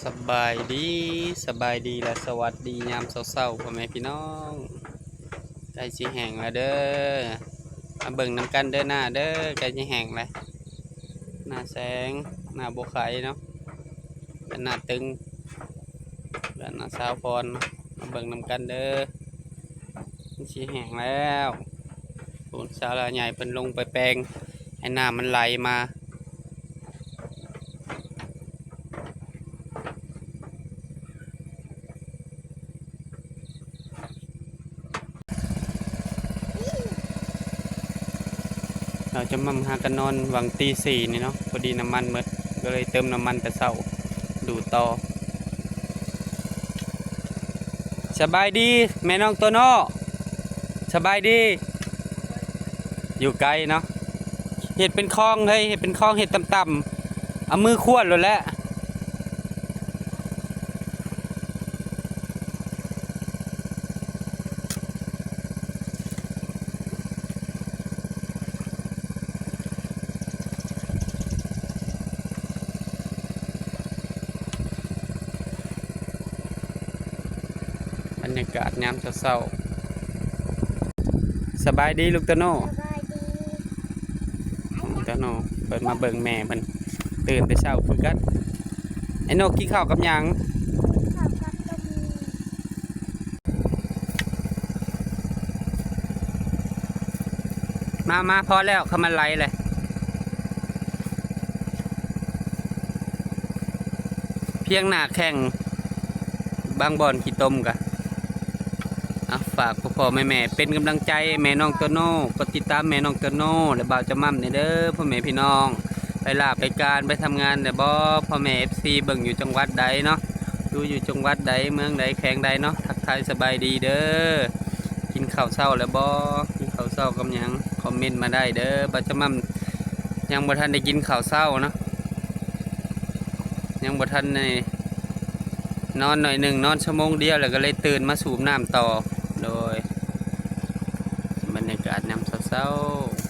ສະບາຍດີ ສະບາຍດີ ແລະ ສະຫວັດດີຍາມເຊົ້າໆ ພໍ່ແມ່ພີ່ນ້ອງ. ໃກ້ຊິແຫ້ງແລ້ວເດີ ມາເບິ່ງນຳກັນເດີ ນາເດີ ໃກ້ຊິແຫ້ງແລ້ວ. ນາແສງ ນາບົວໄຄເນາະ ເປັນນາຕຶງ ເປັນນາສາວພອນ ມາເບິ່ງນຳກັນເດີ. ມັນຊິແຫ້ງແລ້ວ ພຸ້ນ ສາລາໃຫຍ່ເພິ່ນລົງໄປແປງ ໃຫ້ນ້ຳມັນໄຫຼມາ. ເຮົາຈະມາຫາກັນນອນຫວ່າງຕີສີ່ນີ້ເນາະ ພໍດີນ້ຳມັນໝົດ ກໍເລີຍເຕີມນ້ຳມັນແຕ່ເຊົ້າ ດູ່ຕໍ່. ສະບາຍດີແມ່ນ້ອງໂຕໂນ້ ສະບາຍດີ. ຢູ່ໄກເນາະ ເຮັດເປັນຄອງເຮີ້ຍ ເຮັດເປັນຄອງ ເຮັດຕ່ຳໆ ເອົາມືຂວດໂລດແຫຼະ. ບັນຍາກາດຍາມເຊົ້າໆ. ສະບາຍດີລູກໂຕໂນ້ ສະບາຍດີ. ໂຕໂນ້ເພິ່ນມາເບິ່ງແມ່ເພິ່ນ ຕື່ນແຕ່ເຊົ້າຄືກັນ. ໄອ້ໂນ້ກິນເຂົ້າກັບຫຍັງ? ເຂົ້າກັບຕົ້ມໝີ່. ມາ ມາ ພໍແລ້ວ ເຂົ້າມາໄຫຼເລີຍ. ພຽງໜ້າແຂ້ງ ບາງບ່ອນຂີ້ຕົມກະ. ເອົາ ຝາກພໍ່ໆແມ່ໆເປັນກຳລັງໃຈແມ່ນ້ອງໂຕໂນ້ ກົດຕິດຕາມແມ່ນ້ອງໂຕໂນ້ ແລະ ບ່າວຈະໝ່ຳແດ່ເດີ ພໍ່ແມ່ພີ່ນ້ອງ. ໄປລາໄປການ ໄປທຳງານແດ່ບໍ ພໍ່ແມ່ເອັຟຊີ ເບິ່ງຢູ່ຈັງຫວັດໃດເນາະ ຢູ່ ຢູ່ຈັງຫວັດໃດ ເມືອງໃດ ແຂວງໃດເນາະ ທັກທາຍສະບາຍດີເດີ. ກິນເຂົ້າເຊົ້າແລ້ວບໍ? ກິນເຂົ້າເຊົ້າກັບຫຍັງ? ຄອມເມັນມາໄດ້ເດີ. ບ່າວຈະໝ່ຳຍັງບໍ່ທັນໄດ້ກິນເຂົ້າເຊົ້າເນາະ ຍັງບໍ່ທັນໄດ້ ນອນໜ້ອຍໜຶ່ງ ນອນຊົ່ວໂມງດຽວ ແລ້ວກໍເລີຍຕື່ນມາສູບນ້ຳຕໍ່. ໂດຍ ບັນຍາກາດຍາມເຊົ້າໆ.